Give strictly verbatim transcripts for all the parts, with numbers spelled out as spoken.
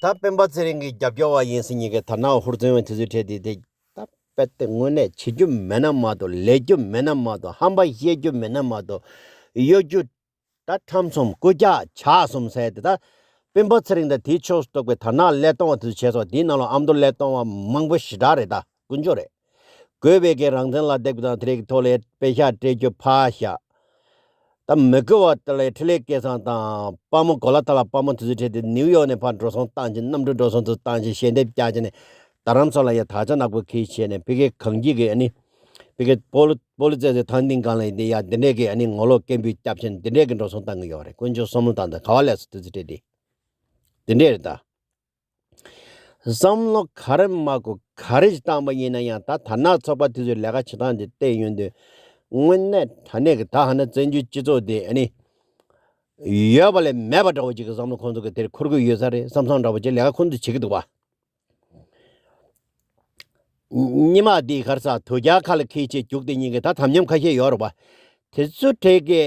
ད་སྤེན་པ་ཚེ་རིང་གི་རྒྱབ་སྐྱོར་བ་ཡིན་ཟེར་མཁན་གྱི་དར་ནག་ཧུར་བརྩོན་བ་དེ་ཚོའི་གྲས་དེ་དེ་ད་དཔེ་དེ་དངོས་གནས་བྱེད་རྒྱུ་མེད་ན་མ་གཏོགས། ལས་རྒྱུ་མེད་ན་མ་གཏོགས། ཧམ་པ་བཤད་རྒྱུ་མེད་ན་མ་གཏོགས། གཡོ་སྒྱུ། ད་ཁྲམ་གསུམ། རྐུ་ཇག་ཇག་གསུམ་ཟེར་དེ། ད་སྤེན་པ་ཚེ་རིང་དང་དེའི་ཕྱོགས་སུ་གཏོགས་པའི་དར་ནག་ཀླད་སྟོང་བ་དེ་ཚོ་བྱས་སོང་། དེའི་ནང་ལ་ཨ་མདོ་ཀླད་སྟོང་བ་མང་པོ་ཞེ་དྲག་རེད། ད་དཀོན་མཆོག་རེད། དགོས་པའི་གི་རང་བཙན་ལ་འདེགས་པ་དང་དེ་རིགས་ཐོག་ལ་དཔེ་ཤག་སྤྲད་རྒྱུ་ཕར་བཞག། ད་མི་དགོས་པ་དེ་ལ་འཕྲིན་ལས་སྐལ་བཟང་དང་དཔའ་མོ་གོ་ལ་ཐ་ལ་དཔའ་མོ་དེ་ཚོའི་གྲས་དེ་ནིའུ་ཡོག་ནས་ཕར་འགྲོ་སོང་བཏང་བྱས། གནམ་གྲུ་འགྲོ་སོང་དུ་བཏང་བྱས། ཞལ་འདེབས་བརྒྱབ་བྱས་ནས་རྡ་རམ་ས་ལ་ཡ་དར་ཆ་ནག་པོ་འཁྱེར་བྱས་ནས་ཕ་གི་གངས་སྐྱིད་ཀྱི་ཨ་ནི་ཕ་གི་སྤོ་ལོ་སྤོ་ལོ་རྩེད་སའི་ཐང་སྟེང་སྒང་ལ་ཡིན་དེ་ཡ་འདི་འདྲས་ཀྱི་ཨ་ནི་ངོ་ལོག་སྐད་འབོད་བརྒྱབ་བྱས་ནས་འདི་འདྲས་ཀྱི་འགྲོ་སོང་བཏང་གི་ཡོད་རེད། དཀོན་མཆོག་བསམ་བློ་བཏང་དང་ག་བ་ལས་སུ་དུས་ཚོད་སྤྲད་དེ་འདི་འདྲས་རེད་ད། བསམ་བློ་ག་རེ་མ་དགོས་ག་རེ་ཞིག་བཏང་པ་ཡིན་ན་ཡང་། ད་དར་ནག་ཚོགས་པ་དེ་ཚོའི་ལས་ཀ་བྱེད་སྟངས་དེ་བལྟས་ཡོང་དུས། དངོས་གནས་དྲང་གནས་ཀྱི་ད་ཧ་ན་བཙན་བྱོལ་སྤྱི་ཚོགས་དེ་ཨ་ནི་ཡོད་པ་ལས་མེད་པ་འདྲ་བོ་ཅིག་གི་བསམ་བློ་ཁོང་ཚོ་གི་དེར་འཁོར་གྱི་ཡོད་ས་རེད་བསམ་བསམ་འདྲ་བོ་ཅིག་ལས་ཀ་ཁོང་ཚོས་བྱེད་ཀྱི་འདུག་བ། ཉི་མ་འདི་གར་ས་དོལ་རྒྱལ་ཁ་ལ་འཁྱེར་བྱས་རྒྱུགས་དེ་ཉིན་གྱི་ད་དམ་ཉམས་ཁ་ཤས་ཡོད་རེད་བ། དེ་ཚོ་གྲས་ཀྱི་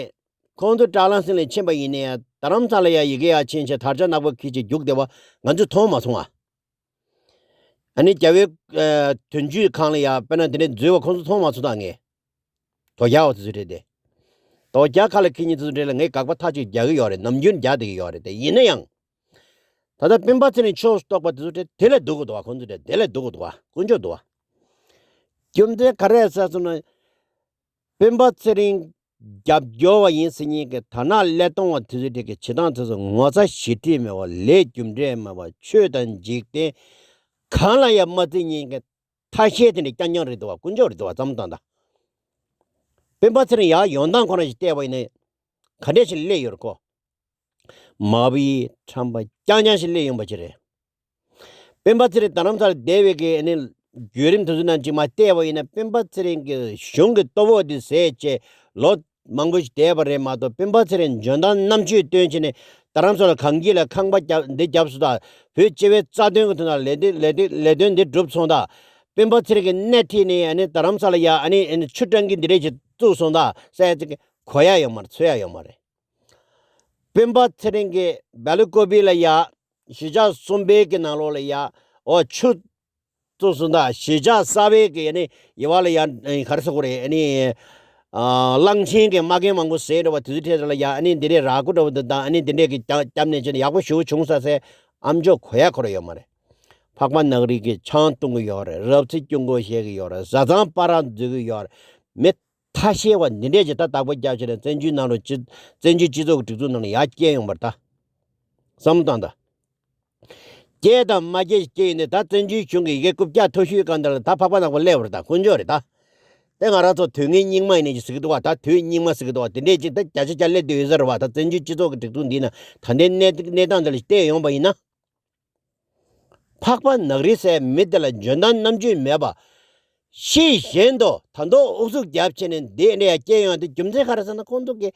ཁོང་ཚོ་བཀྲ་ལམ་སེང་ལ་ཕྱིན་པ་ཡིན་ནའི་དྷ་རམ་ས་ལ་ཡ་ཡི་གེ་ཡ་ཕྱིན་བྱས་དར་ཆ་ནག་པོ་འཁྱེར་བྱས་རྒྱུགས་བསྡད་པ་ང་ཚོས་མཐོང་མ་སོང་ཨ། ཨ་ནི་རྒྱ་བོད་ཨ་དོན་གཅོད་ཁང་ལ་ཡ་དཔེར་ན་དེ་འདྲས་འཛུལ་བ་ཁོང་ཚོ་མཐོང་མ་སོང་ད་ངས། དོལ་རྒྱལ་བ་དེ་ཚོ་རེད་དེ། དོལ་རྒྱལ་ཁ་ལ་འཁྱེར་མཁན་དེ་ཚོ་འདྲ་ལ་ངས་དགག་པ་མཐའ་གཅིག་རྒྱག་གི་ཡོད་རེད། ནམ་རྒྱུན་རྒྱག་བསྡད་ཀྱི་ཡོད་རེད་དེ། ཡིན་ན་ཡང་། ད་ལྟ་སྤེན་པ་ཚེ་རིང་ཕྱོགས་སུ་གཏོགས་པ་དེ་ཚོ་འདྲ་དེ་ལས་སྡུག་གི་འདུག་བ། ཁོང་ཚོ་འདྲ་དེ་ལས་སྡུག་གི་འདུག་བ། དཀོན་མཆོག་འདུག་བ། རྒྱུ་མཚན་ག་རེ་ཟེར་སོང་ན། སྤེན་པ་ཚེ་རིང་རྒྱབ་སྐྱོར་བ་ཡིན་ཟེར་མཁན་གྱི་དར་ནག་ཀླད་སྟོང་བ་དེ་ཚོའི་གྲས་ཀྱི་བྱེད་སྟངས་དེ་ཚོ་ངོ་ཚ་ཞེ་ཁྲེལ་མེད་པ། ལས་རྒྱུ་འབྲས་མེད་པ། ཆོས་དང་འཇིག་རྟེན་གང་ལ་ཡང་མ་བརྩི་མཁན་གྱི་ཐ་ཤལ་དེ་འདྲ་རྐྱང་རྐྱང་རེད་འདུག་བ། དཀོན་མཆོག་རེད་འདུག་བ། བསམ་བློ་བཏང་དང་། སྤེན་པ་ཚེ་རིང་ཡར་ཡོང་སྟངས་ཁོ་རང་ཞིག་བལྟས་པ་ཡིན་ན་ག་འདྲས་ཞིག་སླེབས་ཡོད་རེད་ཁོ། མ་བུའི་ཁྲམ་པ་རྐྱང་རྐྱང་ཞིག་སླེབས་ཡོང་པ་ཅིག་རེད། སྤེན་པ་ཚེ་རིང་རྡ་རམ་ས་ལ་བསྡད་པའི་གི་ཨ་ནི་བརྒྱུད་རིམ་དེ་ཚོ་ནང་ཅིག་མར་བལྟས་པ་ཡིན་ན། སྤེན་པ་ཚེ་རིང་གི་གཞུང་གི་ལྟོ་ཕོགས་དེ་ཟས་བྱས་ལོ་མང་པོ་ཞིག་བསྡད་པ་རེད་མ་གཏོགས། སྤེན་པ་ཚེ་རིང་འཇོན་ཐང་རྣམ་དཔྱོད་བཏོན་བྱས་ནས་རྡ་རམ་ས་ལ་གངས་སྐྱིད་ལ་ཁང་པ་རྒྱབ་འདི་བརྒྱབ་སོང་ད། བོད་སྤྱི་པའི་རྩ་དོན་གྱི་དོན་དག་ལས་དོན་ལས་དོན་ལས་དོན་འདི་བསྒྲུབས་སོང་ད། སྤེན་པ་ཚེ་རིང་གི་སྣེ་ཁྲིད་ནས་ཨ་ནི་རྡ་རམ་ས་ལ་ཡ་ཨ་ནི་ཨ་ནི་ཆུ་སྤྲང་གི་འདི་འདྲས་ཞིག་བཙུགས་སོང་ད་ཟེར་ཅིག་གོ་ཡ་ཡོད་མ་རེད། ཚོར་ཡ་ཡོད་མ་རེད། སྤེན་པ་ཚེ་རིང་གིས་སྦེལ་ཀོབ་ལ་ཡ་གཞིས་ཆགས་གསུམ་པའི་གི་ནང་ལོགས་ལ་ཡ་འོ་ཆུ་བཙུགས་སོང་ད། གཞིས་ཆགས་གསར་པའི་གི་ཨ་ནི་ཡི་བ་ལ་ཡ་ཨ་ནི་ག་རེ་ཟེར་དགོས་རེད། ཨ་ནི་ཨ་གླང་ཆེན་གྱི་མ་རྒན་མང་པོ་བཟས་འགྲོ་བ་དེ་ཚོའི་གྲས་ལ་ཡ་ཨ་ནི་འདི་འདྲའི་ར་སྐོར་འགྲོ་བ་འདི་དང་ཨ་ནི་འདི་འདྲའི་གི་བརྒྱབ་ནས་བྱས་ནས་ཡག་པོ་ཞེ་པོ་བྱུང་ས་ཟེར་ཨམ་ཅོག་གོ་ཡ་ཁོ་ར་ཡོད་མ་རེད། འཕགས་པ་ནག་རིལ་གྱིས་ཆང་བཏུང་གི་ཡོད་རེད། རབ་ཚེ་སྐྱོན་འགོག་བྱེད་ཀྱི་ཡོད་རེད། བཟའ་ཚང་སྤར་ར་འཛུལ་གྱི་ཡོད་རེད། མི་ཐ་ཤལ་བ་འདི་འདྲས་ཀྱི་ད་བདག་པོ་རྒྱབ་བྱས་ནས་བཙན་བྱོལ་ནང་ལ་སྤྱི་བཙན་བྱོལ་སྤྱི་ཚོགས་ཀྱི་སྒྲིག་འཛུགས་ནང་ལ་ཡར་སྐྱེལ་ཡོང་བར་ད་བསམ་བློ་བཏང་དང་། སྐྱེས་དང་མ་སྐྱེས་ཤིག་སྐྱེས་ཡོང་དུས། ད་བཙན་བྱོལ་གཞུང་གི་ཡི་གེ་རྐུབ་བཀྱག་མཐོ་ཤོས་སྒང་དེ་ལ་ད་འཕགས་པ་ནག་པོ་སླེབས་པ་རེད། ད་དཀོན་མཆོག་རེད་ད། དེ་ང་རང་ཚོ་དུས་ངན་སྙིགས་མ་ཡིན་ནས་ཅིག་ཟེར་གི་འདུག་བ། ད་དུས་སྙིགས་མ་ཟེར་གི་འདུག་བ། དེ་འདྲས་ཅིག་ད་བརྒྱ་ཆ་བརྒྱ་སླེབས་བསྡད་ཡོད་ས་རེད་བ། ད་བཙན་བྱོལ་སྤྱི་ཚོགས་ཀྱི་སྒྲིག་འཛུགས་འདི་ན་ད་ལྟའི་གནས་གནས་སྟངས་འདི་ལ་བལྟས་ཡོང་པ་ཡིན་ན། འཕགས་པ་ནག་རིལ་ཟེར་མི་དེ་ལ་འཇོན་ཐང་རྣམ་དཔྱོད་མེད་པ། ཤེས་བཞིན་དུ་ད་དུང་ཨུ་ཚུགས་རྒྱབ་བྱས་ནས་འདི་འདྲ་ཡ་སྐྱེལ་ཡོང་དུས་རྒྱུ་མཚན་ག་རེ་ཟེར་ན། ཁོང་ཚོ་གི་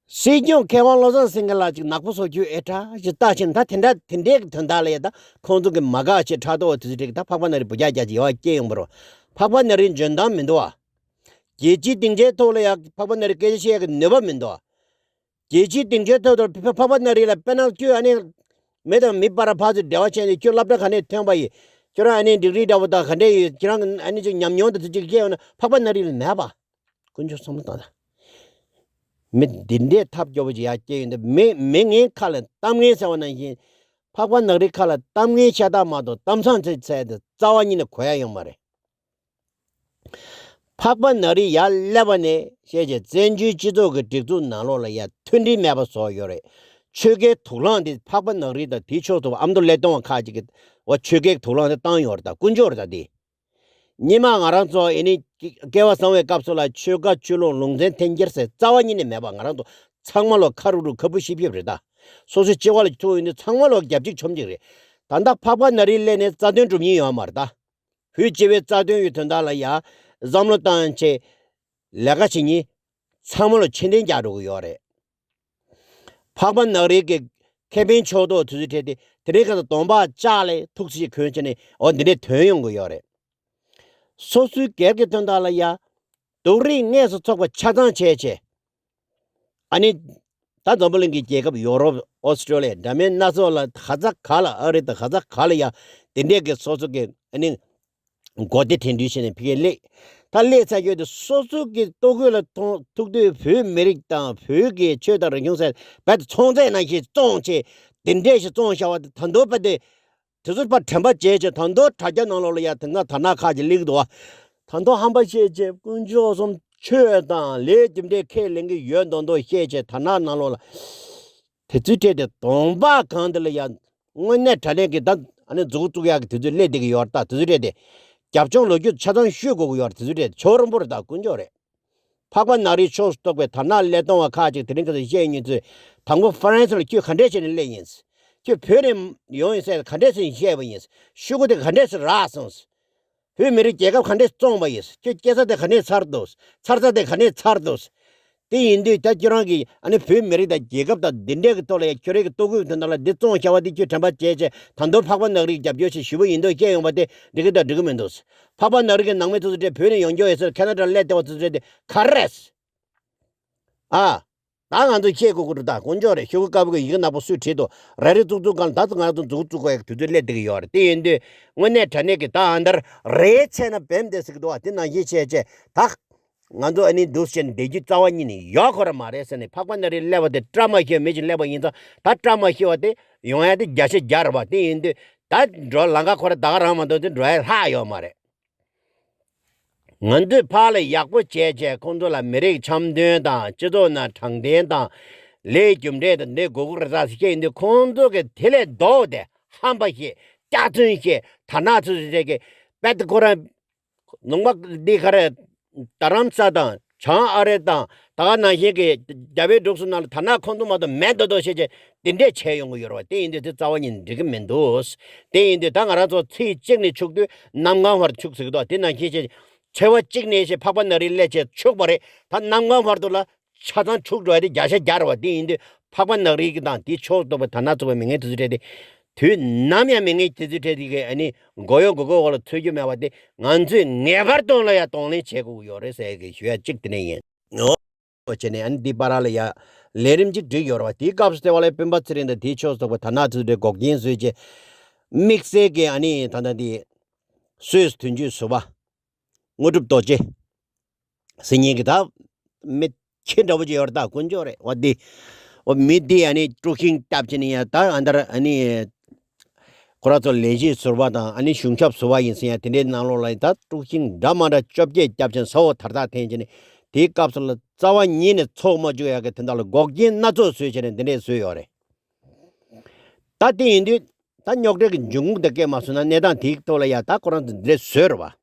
སྲིད་སྐྱོང་མཁས་དབང་བློ་བཟང་སེང་གེ་ལགས་ཅིག་ནག་པོ་བཟོ་རྒྱུ་ཨེ་དྲག་ཅིག་ལྟ་བྱས་ན། ད་དེ་འདྲ་དེ་འདྲའི་གི་དོན་དག་ལ་ཡ་ད་ཁོང་ཚོ་གི་མ་དགའ་བྱས་ཕྲག་དོག་དེ་ཚོ་སྒྲིག་གི་ད་འཕགས་པ་ནག་རིལ་བུ་རྒྱག་རྒྱག་ཅིག་ཡ་སྐྱེལ་ཡོང་བ་རེད། འཕགས་པ་ནག་རིལ་འཇོན་ཐང་མི་འདུག་བ། རྒྱལ་སྤྱིའི་སྡིངས་ཆའི་ཐོག་ལ་ཡ་འཕགས་པ་ནག་རིལ་སྐད་ཆ་བཤད་ཡ་གི་ནུས་པ་མི་འདུག་བ། རྒྱལ་སྤྱིའི་སྡིངས་ཆའི་ཐོག་ཏུ་ཕ་འཕགས་པ་ནག་རིལ་ལ་དཔེར་ན་ཁྱོད་ཨ་ནི་མི་དང་མི་བར་ཕར་ཚུར་འབྲེལ་བ་བྱས་ནས་ཁྱོད་སློབ་གྲྭ་ག་ནས་ཐོན་པ་ཡིན། ཁྱོད་རང་ཨ་ནི་ཌིག་རི་འདྲ་བོ་དང་ག་འདྲས་ཡོད། ཁྱོད་རང་ཨ་ནི་ཅིག་ཉམས་མྱོང་དང་དེ་ཚོ་སྐྱེས་ཡོང་ན་འཕགས་པ་ནག་རིལ་ལ་མེད་པ། དཀོན་མཆོག་བསམ་བློ་བཏང་ད། མི་འདི་འདྲས་ཐབས་སྐྱོ་པོ་ཅིག་ཡར་སྐྱེས་ཡོང་དུས། མི་མི་ངན་ཁ་ལ་གཏམ་ངན་ཟེར་བ་ནང་བཞིན་འཕགས་པ་ནག་རིལ་ཁ་ལ་གཏམ་ངན་ཤ་སྟག་མ་གཏོགས་གཏམ་བཟང་ཚིག་ཚད་དེ་རྩ་བ་ཉིད་ནས་གོ་ཡ་ཡོད་མ་རེད། འཕགས་པ་ནག་རིལ་ཡར་སླེབས་པ་ནས་བཤད་བྱས་བཙན་བྱོལ་སྤྱི་ཚོགས་ཀྱི་སྒྲིག་འཛུགས་ནང་ལོགས་ལ་ཡ་མཐུན་སྒྲིལ་མེད་པ་བཟོས་ཡོད་རེད། ཆོལ་ཁའི་དུག་རླངས་དེ་འཕགས་པ་ནག་རིལ་དང་དེའི་ཕྱོགས་སུ་ཨ་མདོ་ཀླད་སྟོང་བ་ཁག་ཅིག་གིས་འོ་ཆོལ་ཁའི་དུག་རླངས་དེ་བཏང་ཡོད་རེད། ད་དཀོན་མཆོག་རེད། ད་དེ་སྔོན་མ་ང་རང་ཚོ་ཨེ་ནི་སྐལ་བ་བཟང་བའི་སྐབས་སུ་ལ་ཆོལ་ཁ་ཆོས་ལུགས་ལུང་ཚན་འཐེན་འཁྱེར་ཟེར་རྩ་བ་ཉིད་ནས་མེད་པ། ང་རང་ཚོ་ཚང་མ་ལོ་ཁ་རུབ་རུབ་ཁ་སྦུབ་ཤིབ་ཤིབ་རེད། ད་སོ་སོའི་སྤྱི་བ་ལ་ཐུག་ཡོང་དུས་ཚང་མ་ལོ་རྒྱབ་གཅིག་མཆོང་གཅིག་རེད། ད་ལྟ་འཕགས་པ་ནག་རིལ་སླེབས་ནས་རྩ་དོན་སྒྲུབ་མཁན་ཡོད་མ་རེད། ད་བོད་སྤྱི་པའི་རྩ་དོན་གྱི་དོན་དག་ལ་ཡ་བསམ་བློ་བཏང་བྱས་ལས་ཀ་བྱེད་མཁན་ཚང་མ་ལ་ཕྱིར་འཐེན་རྒྱག་འགྲོ་གི་ཡོད་རེད། འཕགས་པ་ནག་རིལ་གྱི་ཁེ་ཕན་ཕྱོགས་གཏོགས་དུས་ཚོད་འཕྲད་དེ་དེ་རིང་ཁ་སང་གདོང་པ་ལྕགས་ལས་ཐུགས་རྗེ་གོན་བྱས་ནས་འོ་འདི་འདྲའི་དོན་ཡོང་གི་ཡོད་རེད། སོ་སོའི་སྒེར་གྱི་དོན་དག་ལ་ཡ་སྡུག་རུས་དངོས་སུ་ཚོགས་པ་ཆ་ཚང་བྱས་བྱས། ཨ་ནི་ ད་འཛམ་བུ་གླིང་གི་རྒྱལ་ཁབ་ཡོ་རོབ། ཨོ་སི་ཀྲོ་ལི་ཡ། འདྲ་མིན་སྣ་ཚོགས་ལ། ག་ས་ག་ལ། ཨ་རི་དང་ག་ས་ག་ལ་ཡ་དེ་འདྲས་ཀྱི་སོ་སོ་གི་ཨ་ནི་མགོ་བདེ་དྲན་འདུན་བྱས་ནས་ཕ་གིར་སླེབས། ད་སླེབས་ཚར་རྒྱུ་དེ་སོ་སོ་གི་ལྟོ་གོས་ལ་ཐོག་ཐུག་དུས་བོད་མི་རིགས་དང་བོད་ཀྱི་ཆོས་དང་རིག་གཞུང་ཟེར་བར་དུ་ཚོང་རྫས་ནང་བཞིན་བཙོང་བྱས། དེ་འདྲས་ཞིག་བཙོང་བཞག་པ་དེ་ད་དུང་བར་དུ། དེ་ཚོར་ཕར་དྲན་པ་བྱས་བྱས། ད་དུང་དྲ་རྒྱ་ནང་ལོགས་ལ་ཡ་དེ་སྔ་དར་ནག་ཁག་ཅིག་སླེབས་འདུག་བ། ད་དུང་ཧམ་པ་བཤད་བྱས། དཀོན་མཆོག་གསུམ། ཆོས་དང་ལས་རྒྱུ་འབྲས་ཁས་ལེན་གྱི་ཡོད་མདོག་མདོག་བཤད་བྱས། དར་ནག་ནང་ལོགས་ལ་དེ་ཚོའི་གྲས་དེ་གདོང་པ་གང་དེ་ལ་ཡ་དངོས་གནས་དྲང་གནས་ཀྱི་ད་ཨ་ནི་མཛུབ་གུ་བཙུགས་ཡག་གི་དུས་ཚོད་སླེབས་བསྡད་ཀྱི་ཡོད་རེད། ད་དེ་ཚོའི་གྲས་དེ་རྒྱབ་ལྗོངས་ལོ་རྒྱུས་ཆ་ཚང་ཤོད་དགོས་ཀྱི་ཡོད་རེད། དེ་ཚོའི་གྲས་དེ་ཆོག་རུང་པོ་རེད། ད་དཀོན་མཆོག་རེད། འཕགས་པ་ནག་རིའི་ཕྱོགས་སུ་གཏོགས་པའི་དར་ནག་ཀླད་སྟོང་བ་ཁག་ཅིག་དེ་རིང་ཁ་སང་བཤད་མཁན་ཚོས། དང་པོ་ཧྥ་རན་སི་ལ་ཁྱོད་ག་འདྲས་བྱས་ནས་སླེབས་ཡིན། ཁྱོད་བོད་ནས་ཡོང་ཡིན་ཟེར་ག་འདྲས་སེ་བཤད་པ་ཡིན། ཤོག་གུ་དེ་ག་འདྲས་སེ་རག་སོང་། བོད་མི་རིགས་རྒྱལ་ཁབ་ག་འདྲས་བཙོངས་པ་ཡིན། ཁྱོད་སྐྱེ་ས་དེ་ག་ནས་ཚར་འདུག་ཚར་ས་དེ་ག་ནས་ཚར་འདུག་དེ་ཡིན་དུས་ད་ཁྱོད་རང་གིས་ཨ་ནི་བོད་མི་རིགས་དང་རྒྱལ་ཁབ་དང་འདི་འདྲས་ཀྱི་ཐོག་ལ་ཡ་ཁྱོད་རང་གི་ལྟོ་གོས་དོན་དག་ལ་འདི་བཙོངས་བཞག་པ་དེ་ཁྱོད་དྲན་པ་བྱས་བྱས། ད་དུང་འཕགས་པ་ནག་རིའི་རྒྱབ་སྐྱོར་ཞིག་ཞུ་བ་ཡིན་མདོག་བཤད་ཡོང་པ་དེ་འགྲིག་གི་འདུག་འགྲིག་གི་མི་འདུག་འཕགས་པ་ནག་རིའི་ནང་མི་ཚོ་ཚོ་གྲས་བོད་ནས་ཡོང་རྒྱུ་ཡོད་ཟེར་ཁེ་ན་ཌར་སླེབས་བསྡད་པ་ཚོ་ཚོ་དེ་ག་རེ་རེད། ཨ། ད་ང་ཚོ་བཤད་དགོས་ཀྱི་རེད། ད་དཀོན་མཆོག་རེད། ཤོག་གུ་དཀར་པོ་གི་ཡི་གེ་ནག་པོ་སུས་བྲིས་འདུག་རེ་རེ་བཙུགས་བཙུགས་སྒང་ལ་ད་ང་ཚོ་མཛུབ་གུ་བཙུགས་དགོས་ཡག་དུས་ཚོད་སླེབས་བསྡད་ཀྱི་ཡོད་རེད། དེ་ཡིན་དུས་དངོས་གནས་དྲང་གནས་ཀྱི་ད་ཨ་འདར་རེད་བྱས་ན་བེམ་བསྡད་ཟེར་གྱི་འདུག་བ། དེ་ནང་བཞིན་བྱས་བྱས་ད། ང་ཚོ་ཨ་ནི་འདུག་བྱས་ནས་བསྡད་རྒྱུ་རྩ་བ་ཉིད་ནས་ཡོད་ཁོ་ར་མ་རེད་ཟེར་ནས། འཕགས་པ་ནག་རིའི་སླེབས་པ་དེ་བཀྲ་མ་ཤིས་པ་མི་ཞིག་སླེབས་པ་ཡིན་ཙང་། ད་བཀྲ་མ་ཤིས་པ་དེ་ཡོང་ཡ་དེ་བརྒྱ་ཆ་བརྒྱ་རེད་བ། དེ་ཡིན་དུས་ད་འགྲོ་ལམ་ཁ་ཁོ་ར་ད་ག་རང་མ་གཏོགས་དེ་འགྲོ་ཡ་ལྷག་ཡོད་མ་རེད། ང་ཚོས་ཕར་ལ་ཡག་པོ་བྱས་བྱས་ཁོང་ཚོ་ལ་མི་རིགས་འཆམ་མཐུན་དང་སྤྱི་ཚོགས་ནང་དྲང་བདེན་དང་ལས་རྒྱུ་འབྲས་དང་འདི་དགོས་ཀྱི་རེད་ཟེར་བཤད་ཡིན་དུས། ཁོང་ཚོ་གིས་དེ་ལས་ལྡོག་སྟེ་ཧམ་པ་བཤད། སྐྱག་རྫུན་བཤད། དར་ནག་ཚོ་ཚོ་ཟེར་གི་དཔེ་དེ་ཁོ་རང་ལུང་པ་འདི་ག་རེ། རྡ་རམ་ས་དང་བྱང་ཨ་རི་དང་ད་ག་ནང་བཞིན་གྱི་རྒྱ་བལ་འབྲུག་གསུམ་ནང་ལ་དར་ནག་ཁོང་ཚོ་མ་གཏོགས་མེད་མདོག་མདོག་བཤད་བྱས་དེ་འདྲས་བྱས་ཡོང་གི་ཡོད་རེད་བ། དེ་ཡིན་དུས་དེ་རྩ་བ་ཉིད་ནས་འགྲིག་གི་མི་འདུག་དེ་ཡིན་དུས་ད་ང་རང་ཚོ་ཚེས་གཅིག་ནས་ཕྱུག་དུས་གནམ་གང་བར་ཕྱུག་ཟེར་གི་འདུག་དེ་ནང་བཞིན་བྱས་ཚེས་པ་གཅིག་ནས་བྱས་འཕགས་པ་ནག་རིའི་སླེབས་བྱས་ཕྱུག་པ་རེད། ད་གནམ་གང་བར་དུ་ལ་ཆ་ཚང་ཕྱུག་འགྲོ་ཡ་དེ་བརྒྱ་ཆ་བརྒྱ་རེད་བ། དེ་ཡིན་དུས་འཕགས་པ་ནག་རིའི་གི་དང་དེའི་ཕྱོགས་གཏོགས་པའི་དར་ནག་ཚོགས་པའི་མི་ངན་དེ་ཚོའི་གྲས་དེ་དུས་ནམ་ཡང་མི་ངན་དེ་ཚོའི་གྲས་དེ་གི་ཨ་ནི་མགོ་གཡོག་མགོ་སྐོར་འོག་ལ་ཚུད་རྒྱུ་མེད་པ་དེ་ང་ཚོས་ངེས་པར་དུ་ལ་ཡ་གདོང་ལེན་བྱེད་དགོས་ཀྱི་ཡོད་རེད་ཟེར་གི་ཞུ་ཡ་གཅིག་དེ་ནས་ཡིན། ཨོ་བྱས་ནས་ཨ་ནི་འདི་པར་ལ་ཡ་ལས་རིམ་གཅིག་སྒྲིག་ཡོད་རེད་བ། དེའི་སྐབས་སུ་ལྟེ་བ་ལ་སྤེན་པ་ཚེ་རིང་དང་དེའི་ཕྱོགས་གཏོགས་པའི་དར་ནག་ཚོའི་གྲས་འགོག་རྐྱེན་བཟོས་རྗེས། དམིགས་བསལ་གྱི་ཨ་ནི་ད་ལྟ་འདི་སུད་སི་དོན་གཅོད་ཟུར་པ་དངོས་གྲུབ་རྡོ་རྗེ་ཟེར་མཁན་གྱི་ད་མི་ཁྱི་འདྲ་པོ་ཅིག་ཡོད་རེད། ད་དཀོན་མཆོག་རེད་བ། འདི་འོ་མི་འདི་ཨ་ནི་དཀྲུག་ཤིང་བཏབ་བྱས་ནས་ཡ་ད་ཨ་འདར་ཨ་ནི། ཁོ་རང་ཚོ་ལས་བྱེད་ཟུར་པ་དང་ཨ་ནི་གཞུང་ཞབས་ཟུར་པ་ཡིན་ཟེར་ཡ་དེ་འདྲའི་ནང་ལོགས་ལ་ད་དཀྲུག་ཤིང་འདྲ་མ་འདྲ་བཅོ་བརྒྱད་བརྒྱབ་ཅིང་ས་འོག་དར་ཐག་འཐེན་བྱས་ནས། དེའི་སྐབས་སུ་ལ་རྩ་བ་ཉིད་ནས་ཚོགས་མ་བཅུག་ཡ་གི་དེ་འདྲ་ལ་འགོག་རྐྱེན་སྣ་ཚོགས་བཟོས་བྱས་ནས་འདི་འདྲས་བཟོས་ཡོད་རེད། ད་དེ་ཡིན་དུས་ད་རྙོག་དྲའི་གི་འབྱུང་ཁུངས་དེ་སྐད་མ་བཟོས་ན་གནས་སྟངས་དེའི་ཐོག་ལ་ཡ་ད་ཁོ་རང་ཚོ་འདི་འདྲས་བཟོས་རེད་བ།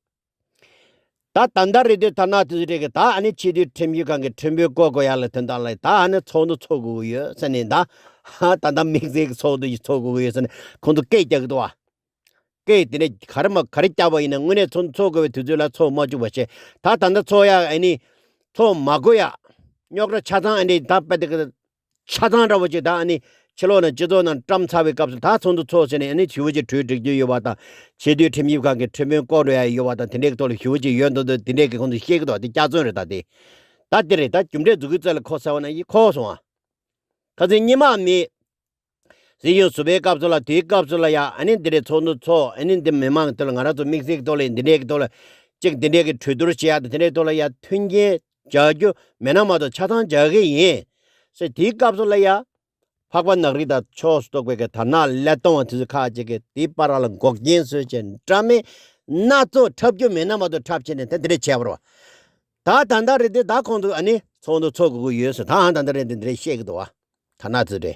ད་ད་ལྟ་རེད་དུས་ད་ན་དུས་རེད་གི་ད་ཨ་ནི་ཕྱི་དུས་ཁྲིམས་ཞིབ་ཁང་གི་ཁྲིམས་དཔོན་བསྐོ་དགོས་ཡ་ལ་དོན་དག་ལ་ད་ཨ་ནི་ཚོགས་འདུ་ཚོགས་དགོས་ཀྱི་ཡོད་ཟེར་ནས། ད་ཧ་ད་ལྟ་དམིགས་བསལ་གྱི་ཚོགས་འདུ་ཞིག་ཚོགས་དགོས་ཀྱི་ཡོད་ཟེར་ནས་ཁོང་ཚོ་སྐད་རྒྱག་གི་འདུག་བ། སྐད་དེ་ནས་ག་རེ་མ་ག་རེ་བརྒྱབ་པ་ཡིན་ན་དངོས་གནས་ཚོགས་འདུ་ཚོགས་དགོས་པའི་དུས་ཚོད་ལ་ཚོགས་མ་བཅུག་པ་བྱས། ད་ད་ལྟ་ཚོགས་ཡ་ཨ་ནི་ཚོགས་མ་དགོས་ཡ། རྙོག་དྲ་ཆ་ཚང་ཨ་ནི་ད་དཔེ་དེ་གི་ཆ་ཚང་འདྲ་བོ་ཅིག་ད་ཨ་ནི་ཕྱི་ལོགས་ནས་སྤྱི་ཚོགས་ནང་བཀྲམ་ཚར་བའི་སྐབས་སུ་ད་ཚོགས་འདུ་ཚོགས་ཟེར་ནས་ཨ་ནི་ཞུ་བ་ཅིག་གྲོས་སྒྲིག་རྒྱུ་ཡོད་པ་དང་། ཆེས་མཐོའི་ཁྲིམས་ཞིབ་ཁང་གི་ཁྲིམས་དཔོན་བསྐོ་འགྲོ་ཡ་ཡོད་པ་དང་། དེ་འདྲའི་ཐོག་ལ་ཞུ་བ་ཅིག་ཡོད་མདོག་མདོག་དེ་འདྲས་ཀྱི་ཁོང་ཚོས་བཤད་ཀྱི་འདུག་དེ་སྐྱག་རྫུན་རེད། ད་དེ་ད་དེ་རེད། ད་རྒྱུ་འབྲས་འཛུགས་སྐྲུན་རྩ་ལ་ཁོ་ཟེར་བ་ན་ཡིན་ཁོ་སོང་ཨ། ཁ་སང་སྔོན་མ་མི་སྲིད་གཞུང་ཟུར་པའི་སྐབས་སུ་ལ། དེའི་སྐབས་སུ་ལ་ཡ་ཨ་ནི་འདི་འདྲའི་ཚོགས་འདུ་ཚོགས། ཨ་ནི་འདི་མི་མང་གི་ཐོག་ལ་ང་རང་ཚོ་དམིགས་བསལ་གྱི་ཐོག་ལ་འདི་འདྲའི་གི་ཐོག་ལ་ཅིག་འདི་འདྲའི་གི་གྲོས་བསྡུར་བྱེད་ཡ་དང་། དེ་འདྲའི་ཐོག་ལ་ཡ་མཐུན་རྐྱེན་སྦྱར་རྒྱུ་མེད་ན་མ་གཏོགས་ཆ་ཚང་སྦྱར་གི་ཡིན་ཟེར། དེའི་སྐབས་སུ་ལ་ཡ་འཕགས་པ་ནག་རིལ་དང་ཕྱོགས་སུ་གཏོགས་པའི་གི་དར་ནག་ཀླད་སྟོང་བ་དེ་ཚོ་ཁག་ཅིག་གིས་དེའི་བར་ལ་འགོག་རྐྱེན་བཟོས་བྱས། འདྲ་མིན་སྣ་ཚོགས་འཁྲབ་རྒྱུ་མེད་ན་མ་གཏོགས་འཁྲབ་བྱས་ནས་དེ་འདི་འདྲ་བྱས་པ་རེད་བ། ད་ད་ལྟ་རེད་དེ་ད་ཁོང་ཚོ་ཨ་ནི་ཚོགས་འདུ་ཚོགས་དགོས་ཀྱི་ཡོད་ཟེར། ད་ཨང་ད་ལྟ་རེད་དེ་འདི་འདྲ་བཤད་ཀྱི་འདུག་བ། དར་ནག་ཚོས་རེད།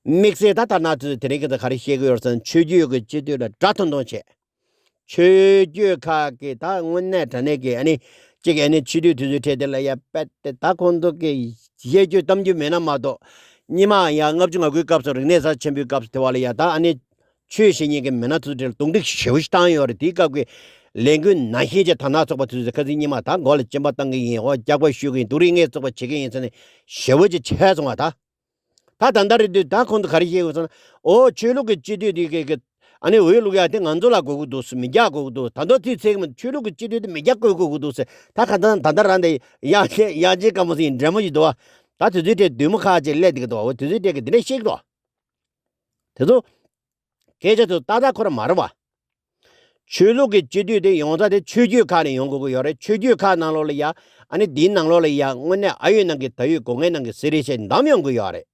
དམིགས་བསལ་ད་དར་ནག་ཚོས་དེ་རིང་གི་ད་ག་རེ་བཤད་ཀྱི་ཡོད་ཟེར་ན། ཆོས་བརྒྱུད་ཀྱི་སྤྱི་འཐུས་ལ་དགྲ་མཐོང་མཐོང་བྱས། ཆོས་བརྒྱུད་ཁག་གི་ད་དངོས་གནས་དྲང་གནས་ཀྱི་ཨ་ནི་གཅིག་ཨ་ནི་སྤྱི་འཐུས་དེ་ཚོའི་གྲས་དེ་ལ་ཡ་དཔེ་དེ་ད་ཁོང་ཚོ་གི་བཤད་རྒྱུ་གཏམ་རྒྱུ་མེད་ན་མ་གཏོགས། སྔོན་མ་ཡ་ལྔ་བཅུ་ང་དགུའི་སྐབས་སུ་རིག་གནས་གསར་ཆེན་པོའི་སྐབས་སུ་དེ་བ་ལ་ཡ་ད་ཨ་ནི་ཆོས་བཤད་མཁན་གྱི་མི་སྣ་ཚོའི་གྲས་ལ་རྡུང་རྡེག་ཞེ་པོ་ཞིག་བཏང་ཡོད་རེད། དེའི་སྐབས་ཀྱི་ལས་འགུལ་ནང་བཞིན་གྱི་དར་ནག་ཚོགས་པ་དེ་ཚོས་ཁ་སང་སྔོན་མ་ད་མགོ་ལ་གཅིན་པ་བཏང་གི་ཡིན། འོ་སྐྱག་པ་གཞུ་གི་ཡིན། སྡུག་རུས་ངས་ཚོགས་པ་བྱེད་ཀྱི་ཡིན་ཟེར་ནས་ཞེ་པོ་ཅིག་བྱས་སོང་བ། ད་ད་ད་ལྟ་རེད་དུས་ད་ཁོང་ཚོ་ག་རེ་བཤད་ཡོད་ཟེར་ན། ཨོ་ཆོས་ལུགས་ཀྱི་སྤྱི་འཐུས་དེ་གི་གི་ཨ་ནི་འོས་བླུག་ཡ་དེ་ང་ཚོ་ལ་དགོས་ཀྱི་འདུག་ཟེར། མི་རྒྱ་དགོས་ཀྱི་འདུག་ད་དུང་དེའི་ཚིག་མ་ཆོས་ལུགས་ཀྱི་སྤྱི་འཐུས་དེ་མི་རྒྱ་དགོས་དགོས་ཀྱི་འདུག་ཟེར། ད་ག་ད་ད་ལྟ་རང་དེ་ཡང་ཡང་ཅིག་དཀའ་མོ་ཟིག་ཡིན་འདྲ་མོ་ཞིག་འདུག་བ། ད་དེ་ཚོའི་གྲས་བདུད་མོ་ཁག་ཅིག་སླེབས་བསྡད་ཀྱི་འདུག་འོ་དེ་ཚོའི་གྲས་ཀྱིས་འདི་འདྲ་བཤད་ཀྱི་འདུག་དེ་ཚོ་སྐད་ཆ་ཚོ་ཏག་ཏག་ཁོ་རང་མ་རེད་བ། ཆོས་ལུགས་ཀྱི་སྤྱི་འཐུས་དེ་ཡོངས་གྲགས་དེ་ཆོས་བརྒྱུད་ཁག་ནས་ཡོང་དགོས་ཀྱི་ཡོད་རེད། ཆོས་བརྒྱུད་ཁག་ནང་ལོགས་ལ་ཡ་ཨ་ནི་འདིའི་ནང་ལོགས་ལ་ཡ་དངོས་གནས་ཨ་ཡོད་ནང་གི་ད་ཡོད་སྒོ་ངའི་ནང་གི་སེ་རེ་བྱས་བདམས་ཡོང་གི་ཡོད་རེད།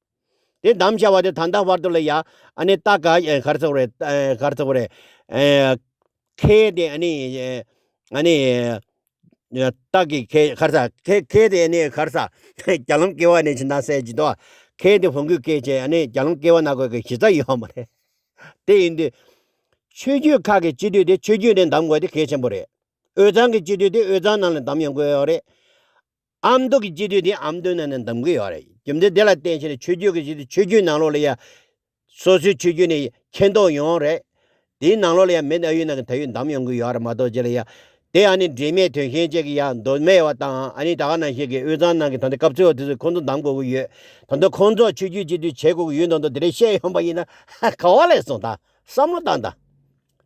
དེ་བདམས་བྱ་བ་དེ་ད་ལྟ་བར་དུ་ལ་ཡ་ཨ་ནི་ད་ག་ག་རེ་ཟེར་དགོས་རེད། ག་རེ་ཟེར་དགོས་རེད། ཁེ་དེ་ཨ་ནི་ཨ་ནི། སྟག་གི་ཁེ་ག་རེ་ཟ། ཁེ་ཁེ་དེ་ནི་ག་རེ་ཟ། རྒྱ་ལམ་ཀེ་བ་ནས་ཕྱིན་ན་ཟེར་གྱི་འདུག་ཁེ་དེ་བོང་གུ་ཁེ་བྱས་ཨ་ནི་རྒྱ་ལམ་ཀེ་བ་ན་དགོས་ཀྱི་གཞི་རྩ་ཡོད་མ་རེད། དེ་ཡིན་དུས། ཆོས་བརྒྱུད་ཁག་གི་སྤྱི་འཐུས་དེ་ཆོས་བརྒྱུད་ནས་འདེམས་དགོས་དེ་གལ་ཆེན་པོ་རེད། དབུས་གཙང་གི་སྤྱི་འཐུས་དེ་དབུས་གཙང་ནང་ལ་འདེམས་ཡོང་དགོས་ཡོད་རེད། ཨ་མདོ་གི་སྤྱི་འཐུས་དེ་ཨ་མདོའི་ནང་ནས་འདེམས་ཀྱི་ཡོད་རེད། རྒྱུ་མཚན་དེ་ལ་བརྟེན་བྱས་ནས་ཆོས་བརྒྱུད་ཀྱི་སྤྱི་འཐུས་ཆོས་བརྒྱུད་ནང་ལོགས་ལ་ཡ། སོ་སོའི་ཆོས་བརྒྱུད་ནས་མཁྱེན་རྟོགས་ཡོང་རེད། དེའི་ནང་ལོགས་ལ་ཡ་མི་ཨ་ཡོད་ནང་གི་ད་ཡོད་འདེམས་ཡོང་གི་ཡོད་རེད་མ་གཏོགས་རྗེས་ལ་ཡ། དེ་ཨ་ནི་འབྲེལ་མེད་དོན་གཞན་ཅིག་གི་ཡ་མདོ་སྨད་བ་དང་ཨ་ནི་ད་ག་ནང་བཞིན་གྱི་དབུས་གཙང་ནང་གི་ད་ལྟ་སྐབས་འཚོལ་བ་དེ་ཚོས་ཁོང་ཚོ་འདེམས་དགོས་ཀྱི་ཡོད། ད་ལྟ་ཁོང་ཚོ་ཆོས་བརྒྱུད་སྤྱི་འཐུས་བྱེད་དགོས་ཀྱི་ཡོད་མདོག་མདོག་དེ་འདྲས་བཤད་ཡོང་པ་ཡིན་ན་ག་བ་ལས་སོང་ད། བསམ་བློ་བཏང་ད།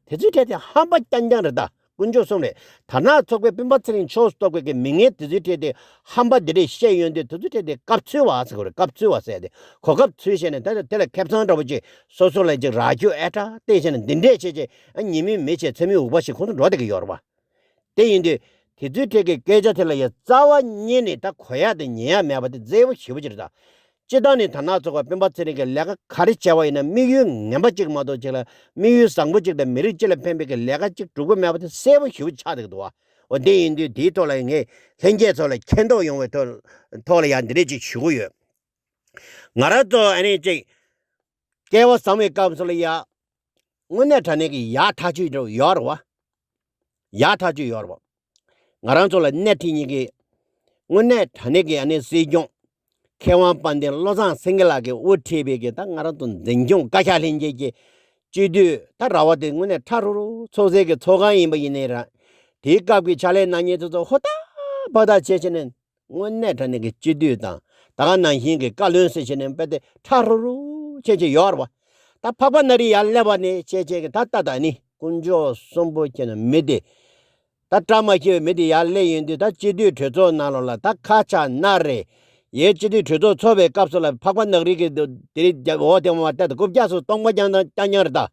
དེ་ཚོའི་གྲས་དེ་ཧམ་པ་རྐྱང་རྐྱང་རེད་ད། དཀོན་མཆོག་གསུམ་རེད། དར་ནག་ཚོགས་པའི་སྤེན་པ་ཚེ་རིང་ཕྱོགས་སུ་གཏོགས་པའི་གི་མི་ངན་དེ་ཚོའི་གྲས་དེ་ཧམ་པ་འདི་འདྲས་བཤད་ཡོང་དུས་དེ་ཚོའི་གྲས་དེ་སྐབས་འཚོལ་བ་ཟེར་དགོས་རེད། སྐབས་འཚོལ་བ་ཟེར་ཏེ་གོ་སྐབས་འཚོལ་བྱས་ནས་ད་དེ་ལ་ཁེ་བཟང་འདྲ་པོ་ཅིག་སོ་སོ་ལ་ཅིག་རག་རྒྱུ་ཨེ་ཏྲ་བལྟས་བྱས་ནས་འདི་འདྲས་བྱས་བྱས་ཨ་ཉི་མའི་མི་བྱས་མཚན་མོའི་འུག་པ་ཞིག་ཁོང་ཚོ་འགྲོ་བསྡད་ཀྱི་ཡོད་རེད་བ། དེ་ཡིན་དུས་དེ་ཚོའི་གྲས་ཀྱི་སྐད་ཆ་དེ་ལ་ཡ་རྩ་བ་ཉིད་ནས་ད་གོ་ཡག་དེ་ཉན་ཡག་མེད་པ་དེ་གསལ་པོ་ཞེ་པོ་ཅིག་རེད་ད། སྤྱིར་བཏང་ནས་དར་ནག་ཚོགས་པ་སྤེན་པ་ཚེ་རིང་གིས་ལས་ཀ་ག་རེ་བྱས་པ་ཡིན་ན་དམིགས་ཡུལ་ངན་པ་གཅིག་མ་གཏོགས་གཅིག་ལ་དམིགས་ཡུལ་བཟང་པོ་གཅིག་དང་མི་རིགས་སྤྱི་ལ་ཕན་པའི་གི་ལས་ཀ་གཅིག་སྒྲུབ་ཀྱི་མེད་པ་དེ་གསལ་པོ་ཞེ་པོ་ཆགས་བསྡད་ཀྱི་འདུག་བ། འོ་དེ་ཡིན་དུས་དེའི་ཐོག་ལ་ངས་ལྷན་རྒྱས་ཚོ་ལ་མཁྱེན་རྟོགས་ཡོང་བའི་ཐོག་ཐོག་ལ་ཡང་འདི་འདྲས་ཅིག་ཞུ་གི་ཡོད། ང་རང་ཚོ་ཨ་ནི་ཅིག་སྐལ་བ་བཟང་བའི་སྐབས་སུ་ལ་ཡ། དངོས་གནས་དྲང་གནས་ཀྱི་ཡག་ཐག་ཆོད་ཡོད་རེད་བ། ཡག་ཐག་ཆོད་ཡོད་རེད་བ། ང་རང་ཚོ་ལ་སྣེ་ཁྲིད་མཁན་གྱི་དངོས་གནས་དྲང་གནས་ཀྱི་ཨ་ནི་སྲིད་སྐྱོང་མཁས་དབང་དཔལ་ལྡན་བློ་བཟང་སེང་གེ་ལགས་ཀྱིས་དབུ་ཁྲིད་པའི་གི་ད་ང་རང་ཚོ་འཛིན་སྐྱོང་བཀའ་ཤག་ལྷན་རྒྱས་ཀྱི་སྤྱི་འཐུས་ད་ར་བ་དེ་དངོས་གནས་ཁྲ་རུ་རུ་ཚོགས་སའི་གི་ཚོགས་ཁང་ཡིན་པ་ཡིན་ནའི་ར། དེའི་སྐབས་ཀྱི་ཕྱག་ལས་གནང་མཁན་ཚོ་ཚོ་ཧོ་ད་བ་ད་བྱས་བྱས་ནས། དངོས་གནས་དྲང་གནས་ཀྱི་སྤྱི་འཐུས་དང་ད་ག་ནང་བཞིན་གྱི་བཀའ་བློན་ཟེར་བྱས་ནས་དཔེ་དེ་ཁྲ་རུ་རུ་བྱས་བྱས་ཡོད་རེད་བ། ད་འཕགས་པ་ནག་རི་ཡར་སླེབས་པ་ནས་བྱས་བྱས་ཀྱི་ད་ལྟ་ད་ནི་དཀོན་མཆོག་གསུམ་པོ་བྱས་ན་མི་དེ། ད་བཀྲ་མ་ཤིས་པའི་མི་དེ་ཡར་སླེབས་ཡོང་དུས་ད་སྤྱི་འཐུས་གྲོས་ཚོགས་ནང་ལོགས་ལ་ད་ཁ་ཆག་སྣ་རེད། ཡའི་སྤྱི་འཐུས་གྲོས་ཚོགས་ཚོགས་པའི་སྐབས་སུ་ལ་འཕགས་པ་ནག་རི་གི་དེ་རིང་འོ་དེ་མ་ལྟ་ད་རྐུབ་བཀྱག་སུ་སྟོང་པ་རྐྱང་རྐྱང་རྐྱང་རེད་ད།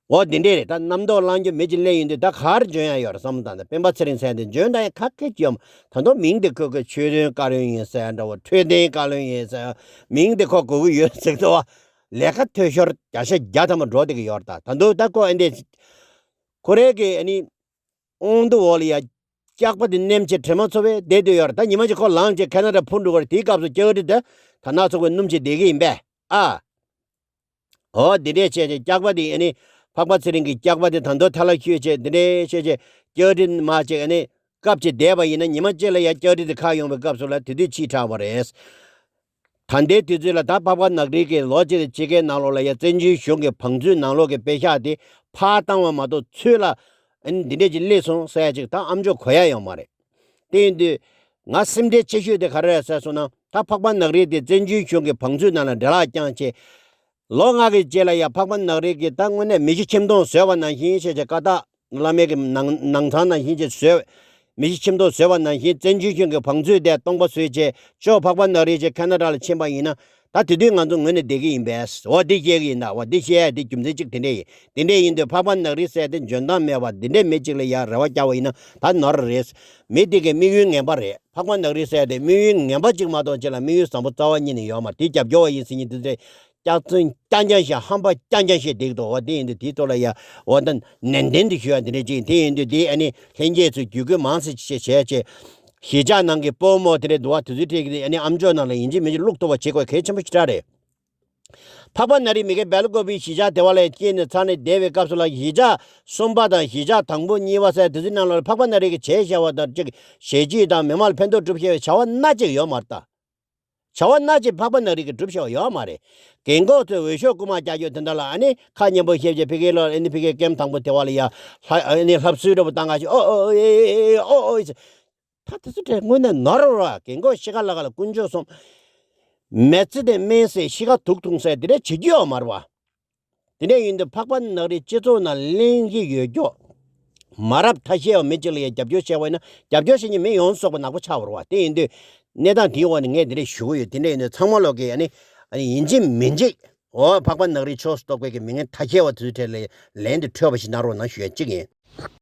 འོ་འདི་འདྲས་རེད་ད། རྣམ་རྟོག་ལངས་རྒྱུ་མི་གཅིག་སླེབས་ཡོང་དུས་ད་ག་རེ་འཇོན་ཡ་ཡོད་རེད་བསམ་བློ་བཏང་ད། སྤེན་པ་ཚེ་རིང་ཟེར་ཡ་དེ་འཇོན་ད་ཡ་ག་གེ་ཅི་ཡོད་མ། ད་དུང་མིང་དེ་ཁོ་གི་ཆོས་དོན་བཀའ་བློན་ཡིན་ཟེར་ཡ་འདྲ་བོ། འཕྲོད་བསྟེན་བཀའ་བློན་ཡིན་ཟེར་ཡ་མིང་དེ་ཁོ་དགོས་ཀྱི་ཡོད་ཟེར་ད་བ། ལས་ཀ་འཐུས་ཤོར་བརྒྱ་ཆ་བརྒྱ་ཐམ་པ་འགྲོ་བསྡད་ཀྱི་ཡོད་རེད་ད། ད་དུང་ད་ཁོ་ཨེ་འདྲས་ཁོ་རའི་གི་ཨ་ནི་དབང་དུ་འོག་ལ་ཡ་སྐྱག་པ་དེ་ནེམ་བྱས་དྲན་མ་ཚོར་བས་བསྡད་སྡོད་ཡོད་རེད་ད། ཉི་མ་གཅིག་ཁོ་ལངས་བྱས་ཁེ་ན་ཌ་འཕུར་འགྲོ་གི་རེད། དེའི་སྐབས་སུ་སྐྱག་རི་དེ་ད་ནག་ཚོགས་པའི་སྣུམ་བྱས་བསྡད་ཀྱི་ཡིན་པས་ཨ། འོ་འདི་འདྲས་བྱས་བྱས་སྐྱག་པ་འདི་ཨ་ནི་འཕགས་པ་ཚེ་རིང་གི་སྐྱག་པ་འདི་ད་དུང་ཐལ་བ་ཤོད་བྱས་འདི་འདྲས་བྱས་བྱས་སྐྱག་རི་མ་བྱས་ཨ་ནི་བཀབ་བྱས་བསྡད་པ་ཡིན་ན་ཉི་མ་གཅིག་ལ་ཡ་སྐྱག་རི་འདི་ཁ་ཡོང་བའི་སྐབས་སུ་ལ་དེ་དུས་ཕྱིས་དྲགས་པ་རེད། ད་ལྟའི་དུས་ཚོད་ལ་ད་འཕགས་པ་ནག་རིལ་གྱི་ལོ་གཅིག་དང་ཕྱེད་ཀའི་ནང་ལོགས་ལ་ཡ་བཙན་བྱོལ་གཞུང་གི་བང་མཛོད་ནང་ལོགས་ཀྱི་པེ་ཤག་དེ་ཕར་བཏང་བ་མ་གཏོགས་ཚུར་ལ་ཨ་ནི་འདི་འདྲས་ཅིག་སླེབས་སོང་ཟེར་ཡ་ཅིག་ད་ཨ་མཆོག་གོ་ཡ་ཡོད་མ་རེད། དེ་ཡིན་དུས་ང་སེམས་ཁྲལ་ཆེ་ཤོས་དེ་ག་རེ་རེད་ཟེར་སོང་ན་ད་འཕགས་པ་ནག་རིལ་དེ་བཙན་བྱོལ་གཞུང་གི་བང་མཛོད་ནང་ལ་འདྲེ་ལག་བརྐྱངས་བྱས། ལོ་ལྔ་གི་རྗེས་ལ་ཡང་འཕགས་པ་ནག་རིལ་གྱིས་ད་དངོས་གནས་མི་ཤི་ཁྱིམ་སྟོང་བཟོས་པ་ནང་བཞིན་བྱས་བྱས་ཀ་དག་བླ་མའི་གི་ནང་ནང་ཚང་ནང་བཞིན་བྱས་བཟོས། མི་ཤི་ཁྱིམ་སྟོང་བཟོས་པ་ནང་བཞིན་བཙན་བྱོལ་གཞུང་གི་བང་མཛོད་དེ་སྟོང་པ་བཟོས་བྱས་ཅོག་འཕགས་པ་ནག་རིལ་བྱས་ཁ་ན་ཌ་ལ་ཕྱིན་པ་ཡིན་ན་ད་དེ་དུས་ང་ཚོ་ངོས་ནས་བསྡད་ཀྱི་ཡིན་པས། འོ་འདི་བཤད་ཀྱི་ཡིན་ད། འོ་འདི་བཤད་ཡ་འདི་རྒྱུ་མཚན་གཅིག་དེ་འདྲས་ཡིན། དེ་འདྲས་ཡིན་དུས་འཕགས་པ་ནག་རིལ་ཟེར་དེ་འཇོན་ཐང་མེད་པ་འདི་འདྲས་མི་གཅིག་ལ་ཡ་རེ་བ་བརྒྱབ་པ་ཡིན་ན་ད་ནོར་རེད། མི་དེ་གའི་དམིགས་ཡུལ་ངན་པ་རེད། འཕགས་པ་ནག་རིལ་ཟེར་དེ་དམིགས་ཡུལ་ངན་པ་གཅིག་མ་གཏོགས་གཅིག་ལ་དམིགས་ཡུལ་བཟང་པོ་རྩ་བ་ཉིད་ནས་ཡོད་མ་རེད། དེ་རྒྱབ་སྐྱོར་བ་ཡིན་ཟེར་མཁན་དེ་ཚོས་སྐྱག་རྫུན་རྐྱང་རྐྱང་བཤད། ཧམ་པ་རྐྱང་རྐྱང་བཤད་བསྡད་ཀྱི་འདུག་འོ་དེ་ཡིན་དུས་དེའི་ཐོག་ལ་ཡ་འོ་ད་ནན་ཏན་དུ་ཞུ་ཡ་དེ་འདྲ་ཅིག་དེ་ཡིན་དུས་དེ་ཨ་ནི་ལྷན་རྒྱས་ཚོས་བརྒྱུད་སྐུལ་མང་ཙམ་བྱས་བྱས་བྱས་གཞིས་ཆགས་ནང་གི་སྤོ་རྨོ་དེ་འདྲ་འདུག་བ། དེ་ཚོའི་གྲས་ཀྱི་ཨ་ནི་ཨ་མཆོག་ནང་ལ་ཡིན་གཅིག་མིན་གཅིག་བླུག་ཐུབ་པ་བྱེད་དགོས་གལ་ཆེན་པོ་ཞེ་དྲག་རེད། འཕགས་པ་ནག་རིལ་མི་གའི་སྦེལ་ཀོབ་པའི་གཞིས་ཆགས་དེ་བ་ལ་སྐྱེས་ནས་འཚར་ནས་བསྡད་པའི་སྐབས་སུ་ལ་གཞིས་ཆགས་གསུམ་པ་དང་གཞིས་ཆགས་དང་པོ་གཉིས་པ་ཟེར་དེ་ཚོའི་ནང་ལ་འཕགས་པ་ནག་རིལ་གྱིས་བྱས་བཞག་པ་དང་གཅིག་ཞལ་གྱིས་དང་མི་མང་ལ་ཕན་ཐོགས་སྒྲུབ་བྱས་པའི་བྱ་བ་སྣ་གཅིག་ཡོད་མ་རེད་ད། བྱ་བ་སྣ་གཅིག་འཕགས་པ་ནག་རིལ་གྱིས་སྒྲུབ་བྱས་པ་ཡོད་མ་རེད། རྒན་གོག་ཚོས་འོས་ཤོག་རྐུ་མ་རྒྱག་རྒྱུ་དེ་འདྲ་ལ་ཨ་ནི་ཁ་སྙན་པོ་བཤད་བྱས་ཕ་གིའི་ལོ་ཨ་ནི་ཕ་གིའི་ཀེམ་དང་པོ་དེ་བ་ལ་ཡ་ལྷ་ཨ་ནི་ལྷ་བསུའི་འདྲ་པོ་བཏང་ག་ཞིག་ཨོ་ཨོ་ཨེ་ཨེ་ཨོ་ཨོ། ད་དེ་ཚོ་གྲས་དངོས་གནས་ནོར་ར་རྒན་གོག་ཤི་ཁ་ལ་ཁ་ལ་དཀོན་མཆོག་གསུམ། མི་ཚེ་དེ་སྨན་ཟས་ཤི་ཁ་དུག་འཐུང་ཟས་དེ་འདྲ་བྱེད་རྒྱུ་ཡོད་མ་རེད་བ། དེ་འདྲ་ཡིན་དུས་འཕགས་པ་ནག་རིལ་སྤྱི་ཚོགས་ནང་གླེང་གཞི་ཡོད་ཀྱོག་མ་རབས་ཐ་ཤལ་བ་མི་གཅིག་ལ་ཡང་རྒྱབ་སྐྱོར་བྱས་པ་ཡིན་ན་རྒྱབ་སྐྱོར་བྱེད་མཁན་མི་ཡོངས་རྫོགས་པ་ནག་པོ་ཆགས་པ་རེད་བ། དེ་ཡིན་དུས་ གནས་སྟངས་དེའི་འོག་ནས་ངས་འདི་འདྲ་ཞུ་གི་ཡོད། དེ་འདྲ་ཡིན་དུས་ཚང་མ་ལོག་གིས་ཨ་ནི་ཨ་ནི་ཡིན་གཅིག་མིན་གཅིག་འོ་འཕགས་པ་ནག་རིལ་ཕྱོགས་སུ་གཏོགས་པའི་གི་མི་ངན་མཐའ་ཁྱེར་བ་དེ་ཚོའི་གྲས་ལ་ལན་དེ་འཕྲོད་པ་ཞིག་གནང་རོགས་གནང་ཞུ་ཡ་གཅིག་ཡིན།